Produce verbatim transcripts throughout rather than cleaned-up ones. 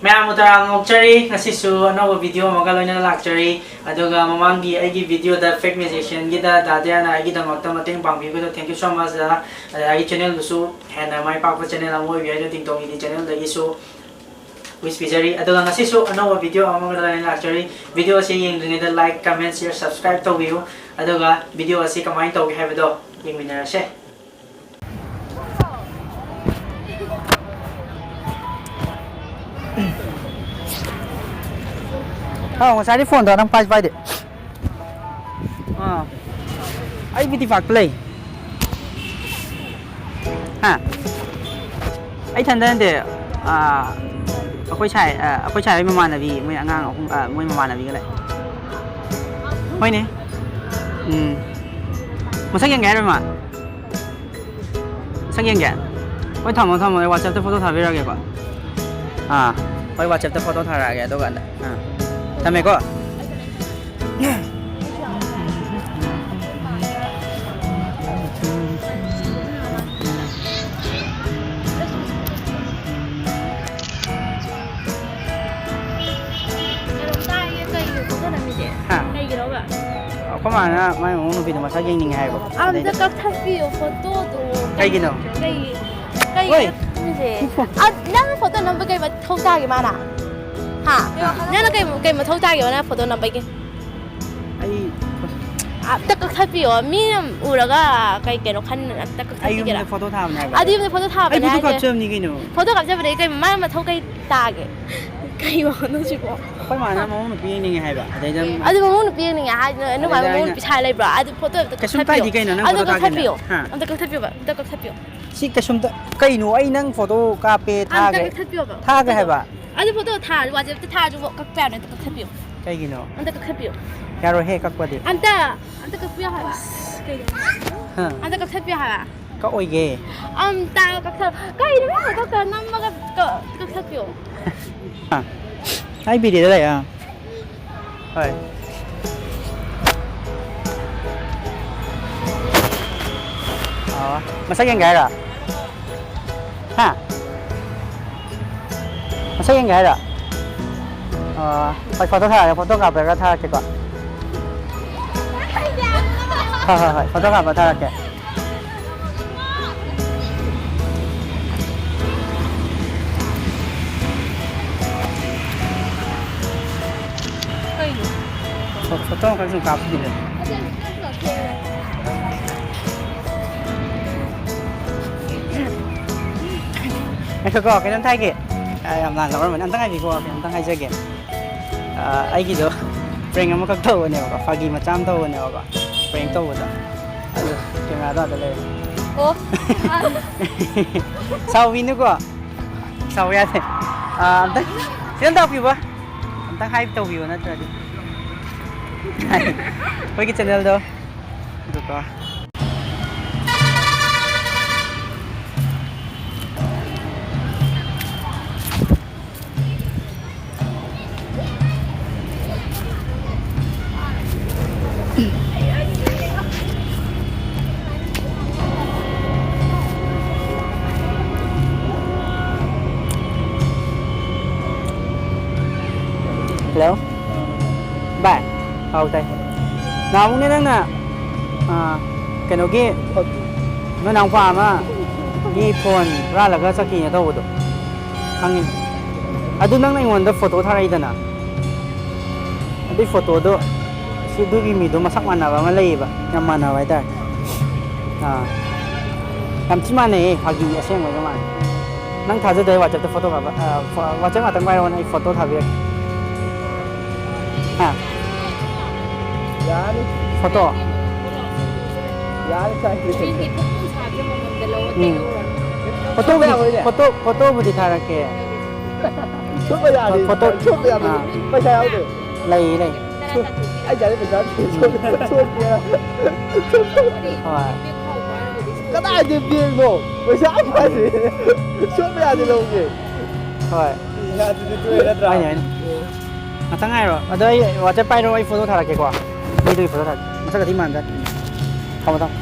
ꯃꯌꯥꯝꯕꯨ ꯇꯔꯥꯝꯅ ꯑꯣꯛꯆꯔꯤ꯫ ꯉꯁꯤꯁꯨ ꯑꯅꯧꯕ video ꯑꯃꯒ ꯂꯣꯏꯅꯅ ꯂꯥꯛꯆꯔꯤ꯫ ꯑꯗꯨꯒ ꯃꯃꯥꯡꯒꯤ ꯑꯩꯒꯤ videoꯗ fake magicianꯒꯤꯗ ꯗꯥ ꯗꯌꯥꯅ ꯑꯩꯒꯤꯗꯃꯛꯇ ꯃꯇꯦꯡ ꯄꯥꯡꯕꯤꯕꯗꯣ thank you so much ꯗꯥ꯫ ꯑꯗ ꯑꯩ channelꯗꯨꯁꯨ ꯍꯦꯟꯅ ꯃꯥꯏ ꯄꯥꯛꯄ channel ꯑꯃ ꯑꯣꯏꯕꯤꯌꯨ ꯍꯥꯏꯗꯨꯅ ꯇꯤꯡꯇꯣꯡꯒꯤꯗꯤ channelꯗꯒꯤꯁꯨ wish ꯄꯤꯖꯔꯤ꯫ ꯑꯗꯨꯒ ꯉꯁꯤꯁꯨ ꯑꯅꯧꯕ video ꯑꯃꯒ ꯂꯣꯏꯅꯅ ꯂꯥꯛꯆꯔꯤ꯫ Video ꯑꯁꯤ ꯌꯦꯡꯗ꯭ꯔꯤꯉꯩꯗ like, comment, share, subscribe ꯇꯧꯕꯤꯌꯨ꯫ ꯑꯗꯨꯒ video ꯑꯁꯤ ꯀꯃꯥꯏꯅ ꯇꯧꯒꯦ ꯍꯥꯏꯕꯗꯣ ꯌꯦꯡꯃꯤꯟꯅꯔꯁꯦ꯫ ꯑꯥꯎ, ꯉꯁꯥꯏꯗꯤ phoneꯗꯣ ꯅꯪ ꯄꯥꯏꯁꯨ ꯄꯥꯏꯗꯦ꯫ ꯑꯥ, ꯑꯩ ꯕꯤꯇꯤ ꯄꯥꯛꯇ ꯂꯩ꯫ ꯍꯥ? ꯑꯩ ꯏꯊꯟꯗ ꯅꯠꯇꯦ꯫ ꯑꯥ, ꯑꯩꯈꯣꯏ ꯁꯥꯏ, ꯑꯥ, ꯑꯩꯈꯣꯏ ꯁꯥꯏ ꯍꯣꯏ ꯃꯃꯥꯟꯅꯕꯤ, ꯃꯣꯏ ꯑꯉꯥꯡ ꯑꯍꯨꯝ, ꯑꯥ, ꯃꯣꯏ ꯃꯃꯥꯟꯅꯕꯤꯒ ꯂꯩ꯫ ꯍꯣꯏꯅꯦ꯫ ꯎꯝ꯫ ꯃꯁꯛ ꯌꯦꯡꯒꯦ ꯍꯥꯏꯔꯣ, ꯏꯃꯥ? ꯁꯛ ꯌꯦꯡꯒꯦ? ꯍꯣꯏ, ꯊꯝꯃꯣ, ꯊꯝꯃꯣ꯫ ꯑꯩ WhatsAppꯇ photo ꯊꯥꯕꯤꯔꯛꯑꯒꯦꯀꯣ꯫ ꯑꯥ, ꯍꯣꯏ, WhatsAppꯇ photo ꯊꯥꯔꯛꯑꯒꯦ ꯑꯗꯨꯀꯥꯟꯗ꯫ ꯑꯥ, ꯊꯝꯃꯦꯀꯣ꯫ ꯀꯩꯅꯣꯝ ꯇꯥꯏꯌꯦ, ꯀꯩꯒꯤꯅꯣ ꯄꯣꯠꯇꯣ ꯅꯝꯃꯤꯁꯦ? ꯍꯥ? ꯀꯩꯒꯤꯅꯣꯕ? ꯑꯩꯈꯣꯏ ꯃꯥꯅ ꯃꯥꯏ ꯃꯃꯧ ꯅꯨꯄꯤꯗꯣ ꯃꯁꯛ ꯌꯦꯡꯅꯤꯡꯉꯦ ꯍꯥꯏꯕ꯫ ꯑꯝꯇ ꯑꯗꯩꯗ ꯀꯛꯊꯠꯄꯤꯌꯣ ꯐꯣꯇꯣꯗꯣ꯫ ꯀꯩꯒꯤꯅꯣ? ꯀꯩ, ꯀꯩꯒꯤꯅꯣ ꯍꯣꯏ꯫ ꯈꯪꯗꯦ꯫ ꯑ, ꯅꯪ ꯐꯣꯇꯣ ꯅꯝꯕ ꯀꯩ ꯃꯊꯧ ꯇꯥꯒꯦ ꯃꯥꯅ? ꯍꯥ? ꯍꯥ? ꯅꯪꯅ ꯀꯩ, ꯀꯩ ꯃꯊꯧ ꯇꯥꯒꯦꯕ ꯅꯪ ꯐꯣꯇꯣ ꯅꯝꯕꯒꯤ? ꯑꯩ ꯑꯝꯇ ꯀꯛꯊꯠꯄꯤꯌꯣ꯫ ꯃꯤꯅ ꯎꯔꯒ ꯀꯩ ꯀꯩꯅꯣ ꯈꯟ-, ꯑꯝꯇ ꯑꯩ ꯀꯛꯊꯠꯄꯤꯒꯦꯔꯥ? ꯌꯨꯝꯗ ꯐꯣꯇꯣ ꯊꯥꯕꯅꯦ ꯍꯥꯏꯕ꯫ ꯑꯗꯨ ꯌꯨꯝꯗ ꯐꯣꯇꯣ ꯑꯩ ꯊꯥꯕꯅꯦ ꯐꯣꯇꯣ ꯍꯥꯏꯁꯦ꯫ ꯀꯥꯞꯆꯕꯅꯤ ꯀꯩꯅꯣ꯫ ꯐꯣꯇꯣ ꯀꯥꯞꯆꯕꯗꯒꯤ ꯀꯩ ꯃꯥꯅ ꯃꯊꯧ ꯀꯩ ꯇꯥꯒꯦ? ꯀꯩ ꯋꯥꯅꯣ ꯁꯤꯕꯣ? ꯑꯩꯈꯣꯏ ꯃꯥꯅ ꯃꯃꯧ ꯅꯨꯄꯤ ꯌꯦꯡꯅꯤꯡꯉꯦ ꯍꯥꯏꯕ꯫ ꯑꯗꯩꯗ ꯑꯗꯨ ꯃꯃꯧ ꯅꯨꯄꯤ ꯌꯦꯡꯅꯤꯡꯉꯦ ꯍꯥꯏꯗꯨꯅ ꯅꯣꯏ ꯑꯗꯩꯗ ꯃꯃꯧ ꯑꯩꯅ ꯅꯨꯄꯤ ꯁꯥꯏ ꯂꯩꯕ꯭ꯔꯣ? ꯑꯗꯨ ꯐꯣꯇꯣ ꯑꯝꯇ ꯀꯩꯁꯨꯝ ꯀꯛꯊꯠꯄꯤꯌꯣ꯫ ꯀꯥꯏꯗꯦ ꯀꯩꯅꯣ, ꯅꯪ ꯑꯗꯨ ꯐꯣꯇꯣ ꯊꯥꯒꯦꯅ꯫ ꯀꯛꯊꯠꯄꯤꯌꯣ꯫ ꯍꯥ? ꯑꯝꯇ ꯀꯛꯊꯠꯄꯤꯌꯣꯕ꯫ ꯑꯝꯇ ꯀꯛꯊꯠꯄꯤꯌꯣ꯫ ꯁꯤ ꯀꯩꯁꯨꯝꯇ, ꯀꯩꯅꯣ, ꯑꯩ ꯅꯪ ꯐꯣꯇꯣ ꯀꯥꯞꯄꯦ ꯑꯝꯇ ꯊꯥꯈ꯭ꯔꯦ, ꯀꯛꯊꯠꯄꯤꯌꯣꯕ꯫ ꯊꯥꯈ꯭ꯔꯦ ꯐꯣꯇꯣꯗꯣ꯫ ꯍꯥꯏꯕ꯫ ꯑꯗꯨ ꯐꯣꯇꯣ ꯊꯥꯔꯁꯨ, WhatsApp-ꯇ ꯊꯥꯔꯁꯨ ꯀꯛꯄ ꯌꯥꯔꯣꯏ, ꯑꯝꯇ ꯀꯛꯊꯠꯄꯤꯌꯣ꯫ ꯀꯩꯒꯤꯅꯣ? ꯑꯝꯇ ꯀꯛꯊꯠꯄꯤꯌꯣ꯫ ꯌꯥꯔꯣꯏꯍꯦ, ꯀꯛꯄꯗꯤ꯫ ꯑꯝꯇ, ꯑꯝꯇ ꯀꯛꯄꯤꯌꯣ ꯍꯥꯏꯕ꯫ ꯀꯩꯅꯣ? ꯍꯥ? ꯑꯝꯇ ꯀꯛꯊꯠꯄꯤꯌꯣ ꯍꯥꯏꯕ꯫ ꯀꯛꯑꯣꯏꯒꯦ꯫ ꯑꯝꯇ ꯀꯛꯊꯠ-, ꯀꯩꯅꯣ ꯅꯪ ꯐꯣꯇꯣ ꯀ-, ꯅꯝꯃꯒ ꯀ-, ꯀꯛꯊꯠꯄꯤꯌꯣ꯫ ꯍꯥ? ꯑꯩ ꯕꯤꯗꯤꯑꯣꯗ ꯂꯩ, ꯑꯥ꯫ ꯍꯣꯏ꯫ ꯑꯣ, ꯃꯁꯛ ꯌꯦꯡꯒꯦ ꯍꯥꯏꯔꯣ? ꯍꯥ? ꯌꯦꯡꯒꯦ ꯍꯥꯏꯔꯣ? ꯑꯥ, ꯍꯣꯏ, ꯐꯣꯇꯣ ꯊꯥꯔꯛꯑꯒꯦ, ꯐꯣꯇꯣ ꯀꯥꯞꯄꯒ ꯊꯥꯔꯛꯀꯦꯀꯣ꯫ ꯍꯣꯏ, ꯍꯣꯏ, ꯍꯣꯏ, ꯐꯣꯇꯣ ꯀꯥꯞꯄ ꯊꯥꯔꯛꯀꯦ꯫ ꯀꯩꯅꯣ? ꯐꯣ-, ꯐꯣꯇꯣ ꯑꯃꯈꯛ ꯁꯨꯝ ꯀꯥꯞꯈꯤꯒꯦ꯫ ꯉꯥꯏꯈꯣꯀꯣ, ꯀꯩꯅꯣꯝꯇ ꯍꯥꯏꯒꯦ꯫ ꯑ, ꯌꯥꯝ ꯂꯥꯟ ꯂꯧꯔꯝꯃꯅꯤ꯫ ꯑꯝꯇꯪ ꯉꯥꯏꯕꯤꯈꯣ, ꯀꯩꯅꯣꯝꯇꯪ ꯍꯥꯏꯖꯒꯦ꯫ ꯑ, ꯑꯩꯒꯤꯗꯣ prank ꯑꯃꯈꯛ ꯇꯧꯕꯅꯦꯕꯀꯣ, ꯐꯥꯒꯤ ꯃꯆꯥ ꯑꯃ ꯇꯧꯕꯅꯦꯕꯀꯣ, prank ꯇꯧꯕꯗꯣ꯫ ꯑꯗꯨ camera ꯗꯣ ꯑꯥꯗ ꯂꯩꯔꯦ꯫ ꯑꯣ꯫ ꯁꯥꯎꯕꯤꯅꯨꯀꯣ꯫ ꯁꯥꯎꯕ ꯌꯥꯗꯦ꯫ ꯑ, ꯑꯝꯇꯪ ꯈꯤꯇꯪ ꯇꯥꯛꯄꯤꯕ꯫ ꯑꯝꯇꯪ hype ꯇꯧꯕꯤꯌꯣ ꯅꯠꯇ꯭ꯔꯗꯤ꯫ ꯑꯩꯈꯣꯏꯒꯤ channel ꯗꯣ꯫ ꯑꯗꯨꯒ Hello? ꯚꯥꯏ꯫ ꯍꯥꯎ, ꯇꯥꯏ꯫ ꯅꯍꯥꯟꯃꯨꯛꯅꯦ ꯅꯪꯅ, ꯑꯥ, ꯀꯩꯅꯣꯒꯤ, ꯅꯣꯏ ꯅꯅꯥꯎꯄꯥ ꯑꯃꯒꯤ phone ꯍꯨꯔꯥꯜꯂꯒ ꯆꯠꯈꯤꯅ ꯇꯧꯕꯗꯣ꯫ ꯈꯪꯉꯤ꯫ ꯑꯗꯨ ꯅꯪꯅ ꯑꯩꯉꯣꯟꯗ photo ꯊꯥꯔꯛꯏꯗꯅ꯫ ꯑꯗꯨꯏ photo ꯗꯣ, ꯁꯤ ꯑꯗꯨꯒꯤ ꯃꯤꯗꯣ ꯃꯁꯛ ꯃꯥꯟꯅꯕ ꯑꯃ ꯂꯩꯌꯦꯕ꯫ ꯌꯥꯝ ꯃꯥꯟꯅꯕ ꯍꯥꯏꯇꯥꯔꯦ꯫ ꯑꯥ꯫ ꯌꯥꯝ ꯊꯤ ꯃꯥꯟꯅꯩꯌꯦ꯫ ꯐꯥꯒꯤ ꯑꯁꯦꯡꯕꯒ ꯃꯥꯟꯅꯩ꯫ ꯅꯪ ꯊꯥꯖꯗ꯭ꯔꯦ WhatsApp ꯇ photo ꯀꯥꯞꯄ-, ꯑ, ꯐꯣ-, WhatsApp ꯉꯥꯛꯇꯪ ꯄꯥꯏꯔꯛꯑꯣꯅꯦ, ꯑꯩ photo ꯊꯥꯕꯤꯔꯛꯀꯦ꯫ ꯍꯥ? ꯌꯥꯅꯤ꯫ Photo? ꯌꯥꯅꯤ, ꯆꯥꯏꯗ꯭ꯔꯤ꯫ ꯎꯝ꯫ Photo ꯕꯨꯗꯤ, ꯌꯥꯔꯣꯏꯅꯦ꯫ Photo, photo ꯕꯨꯗꯤ ꯊꯥꯔꯛꯀꯦ꯫ ꯁꯨꯞꯄ ꯌꯥꯗꯦ꯫ Photo-, ꯁꯨꯞꯄ ꯌꯥꯗꯦ꯫ ꯑꯥ꯫ ꯄꯩꯁꯥ ꯌꯥꯎꯗꯦ꯫ ꯂꯩ, ꯂꯩ꯫ ꯑꯩ ꯆꯥꯅꯤ ꯄꯩꯁꯥ ꯁꯨꯞꯄ ꯌꯥꯗꯦ꯫ ꯍꯣꯏ꯫ ꯀꯗꯥꯏꯗꯩ bankꯅꯣ? ꯄꯩꯁꯥ ꯑꯝ ꯄꯥꯏꯗꯦ꯫ ꯁꯨꯞꯄ ꯌꯥꯗꯦ ꯂꯧꯒꯦ꯫ ꯍꯣꯏ꯫ ꯌꯥꯗ꯭ꯔꯗꯤ ꯇꯣꯛꯑꯦ ꯅꯠꯇ꯭ꯔꯥ? ꯍꯣꯏꯅꯦ, ꯍꯣꯏꯅꯦ꯫ ꯉꯥꯛꯇꯪ ꯉꯥꯏꯔꯣ꯫ ꯑꯗꯣ ꯑꯩ WhatsApp ꯄꯥꯏꯔꯣ, ꯑꯩ photo ꯊꯥꯔꯛꯀꯦꯀꯣ꯫ ꯃꯤꯗꯨꯒꯤ photo ꯊꯥꯔꯛꯀꯦ꯫ ꯃꯁꯛꯀꯗꯤ ꯃꯥꯟꯗꯦ꯫ ꯊꯝꯃꯣ, ꯊꯝꯃꯣ꯫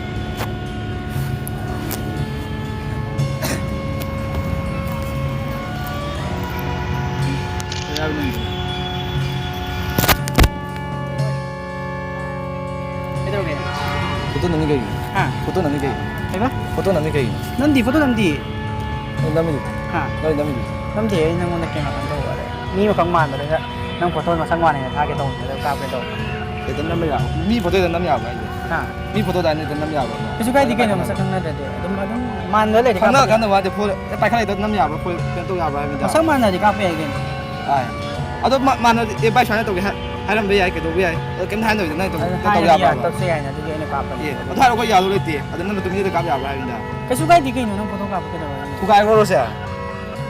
ꯀꯩꯗꯧꯔꯒꯦ? ꯐꯣꯇꯣ ꯅꯝꯅꯤ ꯀꯩꯒꯤꯅꯣ? ꯍꯥ? ꯐꯣꯇꯣ ꯅꯝꯅꯤ ꯀꯩꯒꯤꯅꯣ? ꯀꯩꯕ? ꯐꯣꯇꯣ ꯅꯝꯅꯤ ꯀꯩꯒꯤꯅꯣ? ꯅꯝꯗꯤ, ꯐꯣꯇꯣ ꯅꯝꯗꯤ꯫ ꯑꯩ ꯅꯝꯃꯤꯗꯨꯗꯤ꯫ ꯍꯥ? ꯅꯪ ꯅꯝꯃꯤꯗꯨꯗꯤ꯫ ꯅꯝꯗꯦ, ꯑꯩ ꯅꯪꯉꯣꯟꯗ ꯀꯦꯃꯦꯔꯥ ꯀꯩꯅꯣ ꯇꯧꯕ ꯋꯥꯔꯦ꯫ ꯃꯤ ꯑꯃꯈꯛ ꯃꯥꯟꯕꯗꯨꯗ ꯅꯪ ꯐꯣꯇꯣ ꯃꯁꯛ ꯃꯥꯟꯅꯩꯅ ꯊꯥꯒꯦ ꯇꯧꯕꯅꯦ, ꯑꯗꯨ ꯀꯥꯞꯀꯦ ꯇꯧꯕ꯫ ꯍꯦꯛꯇ ꯅꯝꯕ ꯌꯥꯕ꯫ ꯃꯤ ꯐꯣꯇꯣꯗ ꯅꯝ ꯌꯥꯕ꯭ꯔꯥ ꯍꯥꯏꯁꯦ? ꯍꯥ? ꯃꯤ ꯐꯣꯇꯣꯗ ꯑꯅꯤꯗ ꯅꯝ ꯌꯥꯕ꯭ꯔꯥ? ꯀꯩꯁꯨ ꯀꯥꯏꯗꯦ ꯀꯩꯅꯣ, ꯃꯁꯛ ꯈꯪꯅꯗ꯭ꯔꯗꯤ꯫ ꯑꯗꯨꯝ, ꯑꯗꯨꯝ ꯃꯥꯟꯕ ꯂꯩꯔꯗꯤ ꯈꯪꯅ ꯀꯥꯞꯄ ꯈꯪꯅꯕ ꯋꯥꯗꯤ ꯐꯣꯟ ꯍꯦꯛ ꯄꯥꯏꯈꯠꯂꯛꯏꯗ ꯅꯝ ꯌꯥꯕ꯭ꯔꯥ? ꯐꯣꯟ ꯀꯩꯅꯣ ꯇꯧ ꯌꯥꯕ꯭ꯔꯥ ꯍꯥꯏꯕꯅꯤꯗ? ꯃꯁꯛ ꯃꯥꯟꯅꯔꯗꯤ ꯀꯥꯞꯄ ꯌꯥꯏ ꯀꯩꯅꯣ꯫ ꯑꯥꯏ꯫ ꯑꯗꯣ ꯃꯥ-, ꯃꯥꯟꯅꯔꯗꯤ, "ꯑꯦ, ꯚꯥꯏ, ꯁꯨꯃꯥꯏꯅ ꯇꯧꯒꯦ" ꯍꯥꯏ-, ꯍꯥꯏꯔꯝꯕ ꯌꯥꯏ, ꯀꯩꯗꯧꯕ ꯌꯥꯏ꯫ ꯑꯗꯣ ꯀꯩꯝꯇ ꯍꯥꯏꯅꯗꯕꯤꯗ ꯅꯪ ꯇꯧ-, ꯑꯗꯨ ꯅꯪ ꯇꯧ ꯍꯥꯏꯔꯗꯤ ꯌꯥꯕ꯭ꯔꯥꯕ? ꯌꯥꯔꯛꯇꯕꯁꯨ ꯌꯥꯏꯅ, ꯑꯗꯨꯗꯤ ꯑꯩꯅ ꯀꯥꯞꯄꯅꯤ꯫ ꯑꯦ, ꯑꯗꯨ ꯍꯥꯏꯔꯒ ꯑꯩꯈꯣꯏ ꯌꯥꯗꯧ ꯂꯩꯇꯦ꯫ ꯑꯗꯣ ꯅꯪ ꯃꯇꯨꯡ ꯏꯟꯅ ꯀꯥꯞ ꯌꯥꯕ꯭ꯔꯥ ꯍꯥꯏꯕꯅꯤꯗ? ꯀꯩꯁꯨ ꯀꯥꯏꯗꯦ ꯀꯩꯅꯣ, ꯅꯪ ꯐꯣꯇꯣ ꯀꯥꯞꯄ ꯀꯩꯗꯧꯔꯒꯦ? ꯊꯨꯒꯥꯏꯈ꯭ꯔꯣꯁꯦ?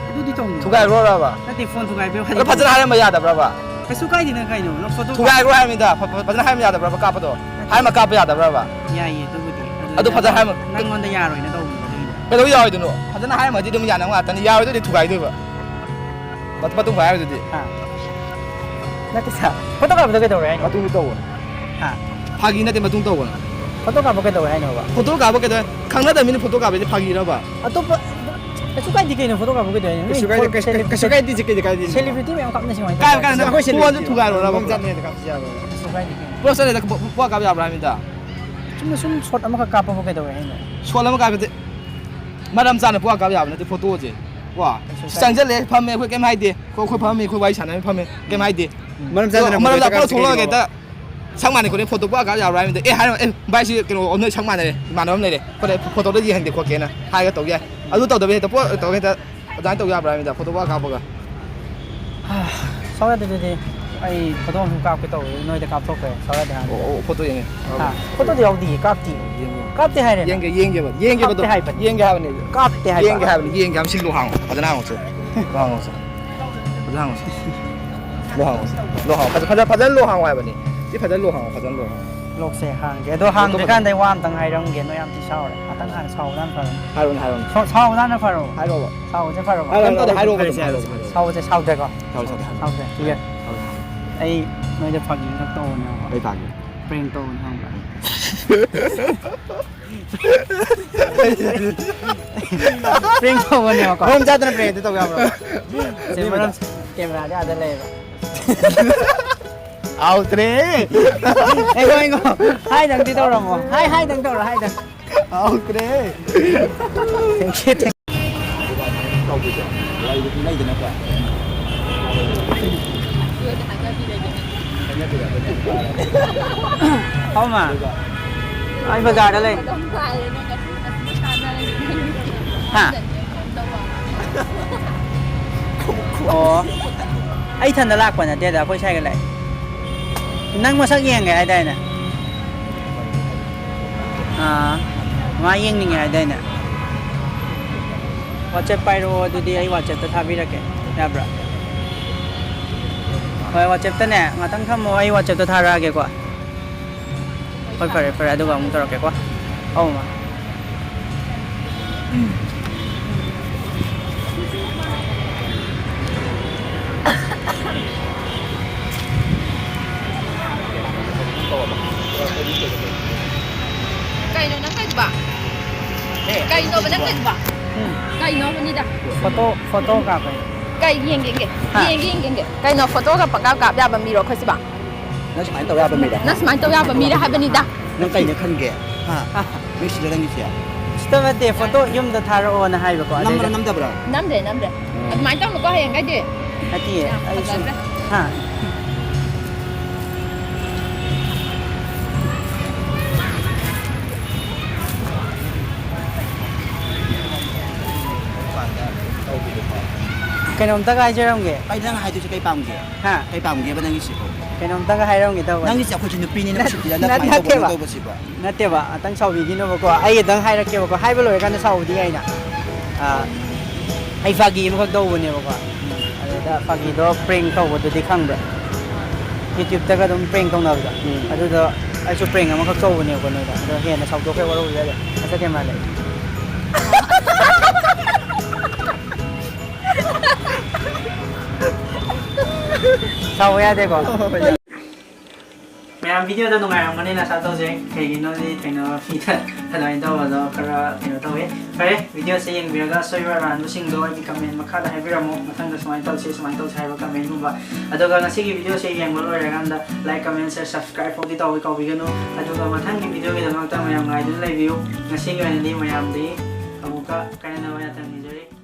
ꯑꯗꯨꯗꯤ ꯇꯧꯅꯨ꯫ ꯊꯨꯒꯥꯏꯈ꯭ꯔꯣꯔꯕ? ꯅꯠꯇꯦ, ꯐꯣꯟ ꯊꯨꯒꯥꯏꯕ ꯑꯗꯣ ꯐꯖꯅ ꯍꯥꯏꯔꯝꯕ ꯌꯥꯗꯕ꯭ꯔꯕ? ꯀꯩꯁꯨ ꯀꯥꯏꯗꯦ ꯅꯪ ꯀꯩꯅꯣ, ꯅꯪ ꯐꯣꯇꯣ ꯊꯨꯒꯥꯏꯈ꯭ꯔꯣ ꯍꯥꯏꯔꯝꯃꯤꯗ, ꯐ-, ꯐ-, ꯐꯖꯅ ꯍꯥꯏꯔꯝꯕ ꯌꯥꯗꯕ꯭ꯔꯕ ꯀꯥꯞꯄꯗꯣ? ꯅꯠꯇꯦ꯫ ꯍꯥꯏꯔꯝꯃ ꯀꯥꯞꯄ ꯌꯥꯗꯕ꯭ꯔꯕ? ꯌꯥꯏꯌꯦ, ꯑꯗꯨꯕꯨꯗꯤ꯫ ꯑꯗꯨ ꯑꯗꯨ ꯐꯖꯅ ꯍꯥꯏꯔꯝꯃ-, ꯅꯪꯉꯣꯟꯗ ꯌꯥꯔꯣꯏꯅ ꯇꯧꯕꯅꯦ, ꯑꯗꯨꯒꯤꯅꯦ꯫ ꯀꯩꯗꯧ ꯌꯥꯔꯣꯏꯗꯣꯏꯅꯣ? ꯐꯖꯅ ꯍꯥꯏꯔꯝꯃꯗꯤ ꯑꯗꯨꯝ ꯌꯥꯅꯕ ꯉꯥꯛꯇꯅꯤ, ꯌꯥꯔꯣꯏꯗꯣꯏꯗꯤ ꯊꯨꯒꯥꯏꯗꯣꯏꯕ꯫ ꯃ-, ꯃꯇꯨꯡ ꯍꯥꯏꯔꯗꯨꯗꯤ꯫ ꯍꯥ? ꯅꯠꯇꯦ ꯁꯥꯔ, ꯐꯣꯇꯣ ꯀꯥꯞꯄꯗꯣ ꯀꯩꯗꯧꯔꯦ ꯍꯥꯏꯅꯣ? ꯃꯇꯨꯡꯗꯤ ꯇꯧꯕꯅꯦ꯫ ꯍꯥ? ꯐꯥꯒꯤ ꯅꯠꯇꯦ, ꯃꯇꯨꯡ ꯇꯧꯕꯅꯦ꯫ ꯐꯣꯇꯣ ꯀꯥꯞꯄ ꯀꯩꯗꯧꯔꯦ ꯍꯥꯏꯅꯣꯕ? ꯐꯣꯇꯣ ꯀꯥꯞꯄ ꯀꯩꯗꯧꯔꯦ? ꯈꯪꯅꯗꯕ ꯃꯤꯅ ꯐꯣꯇꯣ ꯀꯥꯞꯄꯗꯤ ꯐꯥꯒꯤꯔꯕ? ꯑꯇꯣꯞꯄ, ꯀꯩꯁꯨ ꯀꯥꯏꯗꯦ ꯀꯩꯅꯣ, ꯐꯣꯇꯣ ꯀꯥꯞꯄ ꯀꯩꯗꯧꯔꯦ ꯍꯥꯏꯅꯣ? ꯀꯩꯁꯨ ꯀꯥꯏꯗꯦ, ꯀꯩꯁꯨ, ꯀꯩꯁꯨ ꯀꯥꯏꯗꯦ, ꯀꯩꯁꯨ ꯀꯥꯏꯗꯦ꯫ ꯁꯦꯂꯤꯕ꯭ꯔꯤꯇꯤ ꯃꯌꯥꯝ ꯀꯥꯞꯅꯁꯤ ꯀꯃꯥꯏꯅ ꯀꯥꯏ, ꯇꯧꯕ? ꯀꯥꯏ, ꯀꯥꯏ, ꯐꯣꯟꯁꯨ ꯊꯨꯒꯥꯏꯔꯨꯔꯕ? ꯀꯩꯁꯨ ꯀꯥꯏꯗꯦ ꯀꯩꯅꯣ꯫ ꯄꯣꯠ ꯆꯠꯂꯦꯗ, ꯄꯣꯠ ꯀꯥꯞ ꯌꯥꯕ꯭ꯔꯥ ꯍꯥꯏꯕꯅꯤꯗ? ꯆꯨꯝꯅ ꯁꯨꯝ ꯁꯣꯠ ꯑꯃꯈꯛ ꯀꯥꯞꯄꯕꯨ ꯀꯩꯗꯧꯋꯦ ꯍꯥꯏꯅꯣ? ꯁꯣꯠ ꯑꯃ ꯀꯥꯞꯄꯗꯤ ꯃꯔꯝ ꯆꯥꯅ ꯄꯨꯡꯀꯥꯞ ꯀꯥꯞ ꯌꯥꯕ ꯅꯠꯇꯦ ꯐꯣꯇꯣꯁꯦ꯫ ꯀꯣ? ꯀꯩꯁꯨ ꯀꯥꯏꯗꯦ꯫ ꯆꯪꯁꯤꯜꯂꯦ, ꯐꯝꯃꯦ, ꯑꯩꯈꯣꯏ ꯀꯩꯝ ꯍꯥꯏꯗꯦ꯫ ꯑꯩꯈꯣꯏ, ꯑꯩꯈꯣꯏ ꯐꯝꯃꯤ, ꯑꯩꯈꯣꯏ ꯋꯥꯔꯤ ꯁꯥꯟꯅꯔꯤ ꯐꯝꯃꯦ, ꯀꯩꯝ ꯍꯥꯏꯗꯦ꯫ ꯃꯔꯝ ꯆꯥꯗꯅ ꯑꯗꯣ ꯃꯔꯝ ꯐꯣꯇꯣ ꯆꯥ-, ꯄꯨꯂꯞ ꯀꯥꯞꯄꯁꯦ ꯊꯣꯛꯂꯛꯑꯒ ꯀꯩꯒꯤꯅꯣꯕ? ꯍꯦꯛꯇ ꯁꯛ ꯃꯥꯟꯅꯩ ꯈꯣꯠꯅꯩ ꯐꯣꯇꯣ ꯄꯨꯡꯀꯥꯞ ꯀꯥꯞ ꯌꯥꯕ꯭ꯔꯥ ꯍꯥꯏꯕꯗ, "ꯑꯦ, ꯍꯥꯏꯔꯣ, ꯑꯦ, ꯚꯥꯏ, ꯁꯤ ꯀꯩꯅꯣ, ꯅꯣꯏ ꯁꯛ ꯃꯥꯟꯅꯔꯦ, ꯏꯃꯥꯟꯅꯕ ꯑꯃ ꯂꯩꯔꯦ, ꯑꯩꯈꯣꯏꯗ ꯐꯣꯇꯣꯗ ꯌꯦꯡꯍꯟꯒꯦ ꯈꯣꯠꯀꯦꯅ" ꯍꯥꯏꯔꯒ ꯇꯧ ꯌꯥꯏ꯫ ꯑꯗꯨ ꯇꯧꯗꯕ ꯍꯦꯛꯇ ꯄꯣꯠ ꯇꯧꯔꯒ ꯍꯦꯛꯇ ꯑꯗꯨꯃꯥꯏꯅ ꯇꯧ ꯌꯥꯕ꯭ꯔꯥ ꯍꯥꯏꯕꯅꯤꯗ, ꯐꯣꯇꯣ ꯄꯨꯡꯀꯥꯞ ꯀꯥꯞꯄꯒ? ꯁꯥꯎ ꯌꯥꯗꯦ ꯑꯗꯨꯗꯤ꯫ ꯑꯩ ꯐꯣꯇꯣ ꯑꯃꯁꯨ ꯀꯥꯞꯀꯦ ꯇꯧꯕ, ꯅꯣꯏꯗ ꯀꯥꯞꯊꯣꯛꯈ꯭ꯔꯦ꯫ ꯁꯥꯎ ꯌꯥꯗꯦ ꯍꯥꯟꯅ꯫ ꯑꯣ, ꯑꯣ, ꯐꯣꯇꯣ ꯌꯦꯡꯉꯦ꯫ ꯍꯥ? ꯐꯣꯇꯣꯗꯤ ꯌꯥꯎꯗꯤꯌꯦ, ꯀꯥꯞꯇꯤꯌꯦ꯫ ꯌꯦꯡꯉꯦ꯫ ꯀꯥꯞꯇꯦ ꯍꯥꯏꯔꯦꯅ꯫ ꯌꯦꯡꯒꯦ, ꯌꯦꯡꯒꯦꯕ, ꯌꯦꯡꯒꯦꯕ ꯀꯥꯞꯇꯦ ꯑꯗꯣ꯫ ꯍꯥꯏꯕꯅꯤ꯫ ꯌꯦꯡꯒꯦ ꯍꯥꯏꯕꯅꯦ꯫ ꯀꯥꯞꯇꯦ ꯍꯥꯏꯕ꯫ ꯌꯦꯡꯒꯦ ꯍꯥꯏꯕꯅꯤ, ꯌꯦꯡꯒꯦ ꯍꯥꯏꯕꯅꯤ꯫ ꯁꯤ ꯂꯣ ꯍꯥꯡꯉꯣ, ꯐꯖꯅ ꯍꯥꯡꯉꯣ ꯁꯦ꯫ ꯂꯣ ꯍꯥꯡꯉꯣ ꯁꯦ꯫ ꯐꯖꯅ ꯍꯥꯡꯉꯣ ꯁꯦ꯫ ꯂꯣ ꯍꯥꯡꯉꯣ ꯁꯦ꯫ ꯂꯣ ꯍꯥꯡꯉꯣ꯫ ꯐꯖ-, ꯐꯖ-, ꯐꯖꯅ ꯂꯣ ꯍꯥꯡꯉꯣ ꯍꯥꯏꯕꯅꯤ꯫ ꯁꯤ ꯐꯖꯅ ꯂꯣ ꯍꯥꯡꯉꯣ, ꯐꯖꯅ ꯂꯣ ꯍꯥꯡꯉꯣ꯫ ꯂꯣꯛꯁꯦ ꯍꯥꯡꯒꯦ꯫ ꯑꯗꯣ ꯍꯥꯡꯗ꯭ꯔꯤꯀꯥꯟꯗ ꯑꯩ ꯋꯥ ꯑꯝꯇꯪ ꯍꯥꯏꯔꯝꯒꯦ꯫ ꯅꯣꯏ ꯌꯥꯝ ꯊꯤ ꯁꯥꯎꯔꯦ꯫ ꯉꯥꯛꯇꯪ ꯍꯥꯟꯅ ꯁꯥꯎꯕꯅ ꯍꯥꯟꯅ ꯐꯔꯅꯤ꯫ ꯍꯥꯏꯔꯣꯅꯦ, ꯍꯥꯏꯔꯣꯅꯦ꯫ ꯁꯥꯎ-, ꯁꯥꯎꯕꯅ ꯍꯥꯟꯅ ꯐꯔꯣ꯫ ꯍꯥꯏꯔꯣꯕ꯫ ꯁꯥꯎꯕꯁꯦ ꯐꯔꯕ? ꯍꯥꯏꯔꯣ, ꯀꯩꯝ ꯇꯧꯗꯦ, ꯍꯥꯏꯔꯣ, ꯍꯥꯏꯔꯣ, ꯐꯔꯦꯁꯦ, ꯍꯥꯏꯔꯣ, ꯐꯔꯦꯁꯦ, ꯍꯥꯏꯔꯣ꯫ ꯁꯥꯎꯕꯁꯦ ꯁꯥꯎꯗ꯭ꯔꯦꯀꯣ? ꯁꯥꯎꯗꯦ, ꯁꯥꯎꯗꯦ, ꯁꯥꯎꯗꯦ꯫ ꯁꯥꯎꯗꯦ꯫ ꯀ꯭ꯂꯤꯌꯔ꯫ ꯁꯥꯎꯗꯦ, ꯁꯥꯎꯗꯦ꯫ ꯑꯩ ꯅꯣꯏꯗ ꯐꯥꯒꯤ ꯑꯃꯈꯛ ꯇꯧꯕꯅꯦꯕꯀꯣ꯫ ꯀꯩ ꯐꯥꯒꯤ? ꯄ꯭ꯔꯦꯡ ꯇꯧꯕꯅꯦ ꯈꯪꯕ꯭ꯔꯥ? Prank ꯇꯧꯕꯅꯦꯕꯀꯣ꯫ ꯃꯔꯝ ꯆꯥꯗꯅ prank ꯑꯗꯨ ꯇꯧ ꯌꯥꯕ꯭ꯔꯣ? ꯁꯦ, ꯃꯔꯝ, camera ꯗꯤ ꯑꯥꯗ ꯂꯩꯌꯦꯕ꯫ ꯍꯥꯎꯇ꯭ꯔꯦ꯫ ꯑꯩꯉꯣ, ꯑꯩꯉꯣ꯫ ꯍꯥꯏꯗꯪꯗꯤ ꯇꯧꯔꯝꯃꯣ꯫ ꯍꯥꯏ, ꯍꯥꯏꯗꯪ ꯇꯧꯔꯣ, ꯍꯥꯏꯗꯪ꯫ ꯍꯥꯎꯇ꯭ꯔꯦ꯫ Thank you, thank you꯫ ꯇꯧꯕꯁꯦ꯫ ꯋꯥꯔꯤꯗꯨ ꯂꯩꯗꯅꯀꯣ꯫ ꯍꯥꯎ ꯃꯥ꯫ ꯑꯩ ꯕꯖꯥꯔꯗ ꯂꯩ꯫ ꯍꯥ? ꯑꯣ꯫ ꯑꯩ ꯏꯊꯟꯗ ꯂꯥꯛꯄ ꯅꯠꯇꯦꯗ, ꯑꯩꯈꯣꯏ ꯁ꯭ꯋꯥꯏꯒ ꯂꯥꯛꯑꯦ꯫ ꯅꯪ ꯃꯁꯛ ꯌꯦꯡꯒꯦ ꯍꯥꯏꯗꯥꯏꯅꯦ? ꯑꯥ, ꯃꯥ ꯌꯦꯡꯅꯤꯡꯉꯦ ꯍꯥꯏꯗꯥꯏꯅꯦ? WhatsApp ꯄꯥꯏꯔꯛꯑꯣ, ꯑꯗꯨꯗꯤ ꯑꯩ WhatsApp ꯇ ꯊꯥꯕꯤꯔꯛꯀꯦ꯫ ꯌꯥꯕ꯭ꯔꯥ? ꯍꯣꯏ, WhatsApp ꯇꯅꯦ, ꯉꯥꯛꯇꯪ ꯊꯝꯃꯣ, ꯑꯩ WhatsApp ꯇ ꯊꯥꯔꯛꯑꯒꯦꯀꯣ꯫ ꯍꯣꯏ, ꯐꯔꯦ, ꯐꯔꯦ, ꯑꯗꯨꯒ ꯑꯃꯨꯛ ꯇꯧꯔꯛꯀꯦꯀꯣ꯫ ꯑꯧ, ꯃꯥ꯫ ꯀꯩꯅꯣ ꯅꯪ ꯇꯧꯏꯗꯨꯕꯣ? ꯀꯩꯅꯣꯕ ꯅꯪ ꯇꯧꯏꯗꯨꯕꯣ? ꯎꯝ꯫ ꯀꯩꯅꯣ ꯍꯥꯏꯕꯅꯤꯗ? Photo, photo ꯀꯥꯞꯄꯅꯦ꯫ ꯀꯩ ꯌꯦꯡꯒꯦ, ꯌꯦꯡꯒꯦ꯫ ꯍꯥ? ꯌꯦꯡꯒꯦ, ꯌꯦꯡꯒꯦ, ꯌꯦꯡꯒꯦ꯫ ꯀꯩꯅꯣ, photo ꯒ ꯄꯪꯀꯥꯞ ꯀꯥꯞ ꯌꯥꯕ ꯃꯤꯔꯣ ꯑꯩꯈꯣꯏꯁꯤꯕꯣ? ꯅꯪ ꯁꯨꯃꯥꯏꯅ ꯇꯧ ꯌꯥꯕ ꯃꯤꯔꯣ? ꯅꯪ ꯁꯨꯃꯥꯏꯅ ꯇꯧ ꯌꯥꯕ ꯃꯤꯔ ꯍꯥꯏꯕꯅꯤꯗ꯫ ꯅꯪ ꯀꯩꯅꯦ ꯈꯟꯒꯦ? ꯍꯥ? ꯍꯥ? ꯃꯤ ꯁꯤꯗ ꯅꯪꯒꯤꯁꯦ? ꯁꯤꯗ ꯅꯠꯇꯦ, photo ꯌꯨꯝꯗ ꯊꯥꯔꯛꯑꯣꯅ ꯍꯥꯏꯕꯀꯣ, ꯅꯝꯕ꯭ꯔꯥ, ꯑꯗꯩꯗ ꯅꯝꯗꯕ꯭ꯔꯥ? ꯅꯝꯗ꯭ꯔꯦ, ꯅꯝꯗ꯭ꯔꯦ꯫ ꯎꯝ꯫ ꯑꯗꯨꯃꯥꯏꯅ ꯇꯧꯅꯨꯀꯣ, ꯍꯌꯦꯡꯈꯩꯗꯤ꯫ ꯅꯠꯇꯤꯌꯦ, ꯌꯥꯝ ꯑꯩ ꯁꯨꯝ, ꯐꯖꯗ꯭ꯔꯦ꯫ ꯍꯥ? ꯀꯩꯅꯣꯝꯇꯒ ꯍꯥꯏꯖꯔꯝꯒꯦ꯫ ꯑꯩ ꯅꯪ ꯍꯥꯏꯗꯣꯏꯁꯦ ꯀꯩ ꯄꯥꯝꯒꯦ? ꯍꯥ? ꯀꯩ ꯄꯥꯝꯒꯦꯕ ꯅꯪꯒꯤꯁꯤꯕꯣ? ꯀꯩꯅꯣꯝꯇꯒ ꯍꯥꯏꯔꯝꯒꯦ ꯇꯧꯕꯅꯦ꯫ ꯅꯪꯒꯤꯁꯦ ꯑꯩꯈꯣꯏꯁꯦ ꯅꯨꯄꯤꯅꯤꯅ ꯅꯠ-, ꯎꯁꯤꯠꯇ꯭ꯔꯤꯔꯥ? ꯅꯪ ꯅꯠ-, ꯀꯃꯥꯏꯅ ꯇꯧꯕꯅꯣ ꯅꯠꯇꯦꯕ꯫ ꯇꯧꯕꯁꯤꯕꯣ? ꯅꯠꯇꯦꯕ, ꯉꯥꯛꯇꯪ ꯁꯥꯎꯕꯤꯈꯤꯅꯣꯕꯀꯣ, ꯑꯩ ꯑꯗꯪ ꯍꯥꯏꯔꯛꯀꯦꯕꯀꯣ, ꯍꯥꯏꯕ ꯂꯣꯏꯔꯀꯥꯟꯗ ꯁꯥꯎꯕꯗꯤ ꯌꯥꯏꯅ꯫ ꯑꯥ, ꯑꯩ ꯐꯥꯒꯤ ꯑꯃꯈꯛ ꯇꯧꯕꯅꯦꯕꯀꯣ, ꯑꯗꯨꯗ ꯐꯥꯒꯤꯗꯣ prank ꯇꯧꯕꯗꯨꯗꯤ ꯈꯪꯕ꯭ꯔꯥ? YouTube ꯇꯒ ꯑꯗꯨꯝ prank ꯇꯧꯅꯕꯗꯣ, ꯎꯝ꯫ ꯑꯗꯨꯗꯣ ꯑꯩꯁꯨ prank ꯑꯃꯈꯛ ꯇꯧꯕꯅꯦꯕꯀꯣ ꯅꯣꯏꯗ, ꯑꯗꯣ ꯍꯦꯟꯅ ꯁꯥꯎꯗꯣꯛꯈ꯭ꯔꯦ, ꯋꯥꯔꯧꯕꯤꯔꯣꯏꯗ꯫ ꯃꯁꯛ camera ꯂꯩ꯫ ꯁꯥꯎꯕ ꯌꯥꯗꯦꯀꯣ? ꯚꯤꯗꯤꯑꯣꯗ ꯅꯨꯡꯉꯥꯏꯔꯝꯒꯅꯤꯅ ꯑꯥꯁꯥ ꯇꯧꯖꯩ꯫ ꯀꯩꯒꯤꯅꯣꯗꯤ ꯊꯦꯡꯅꯕ ꯃꯤꯗ ꯑꯗꯨꯃꯥꯏꯅ ꯇꯧꯕꯗꯣ ꯈꯔ ꯀꯩꯅꯣ ꯇꯧꯋꯦ꯫ ꯐꯔꯦ, ꯚꯤꯗꯤꯑꯣꯁꯦ ꯌꯦꯡꯕꯤꯔꯒ ꯑꯁꯣꯏꯕ ꯑꯔꯥꯟꯕꯁꯤꯡꯗꯣ ꯑꯩꯒꯤ ꯀꯃꯦꯟ ꯃꯈꯥꯗ ꯍꯥꯏꯕꯤꯔꯝꯃꯣ꯫ ꯃꯊꯪꯗ ꯁꯨꯃꯥꯏꯅ ꯇꯧꯁꯤ, ꯁꯨꯃꯥꯏꯅ ꯇꯧꯁꯤ ꯍꯥꯏꯕ ꯀꯃꯦꯟꯒꯨꯝꯕ꯫ ꯑꯗꯨꯒ ꯉꯁꯤꯒꯤ ꯚꯤꯗꯤꯑꯣꯁꯦ ꯌꯦꯡꯕ ꯂꯣꯏꯔꯀꯥꯟꯗ like, comment, share, subscribe ꯐꯥꯎꯗꯤ ꯇꯧꯕ ꯀꯥꯎꯕꯤꯒꯅꯨ꯫ ꯑꯗꯨꯒ ꯃꯊꯪꯒꯤ ꯚꯤꯗꯤꯑꯣꯒꯤꯗꯃꯛꯇ ꯃꯌꯥꯝ ꯉꯥꯏꯗꯨꯅ ꯂꯩꯕꯤꯌꯨ꯫ ꯉꯁꯤꯒꯤ ꯑꯣꯏꯅꯗꯤ ꯃꯌꯥꯝꯗꯒꯤ ꯑꯃꯨꯛꯀ ꯀꯥꯏꯅꯅꯕ ꯌꯥꯊꯪ ꯅꯤꯖꯔꯤ꯫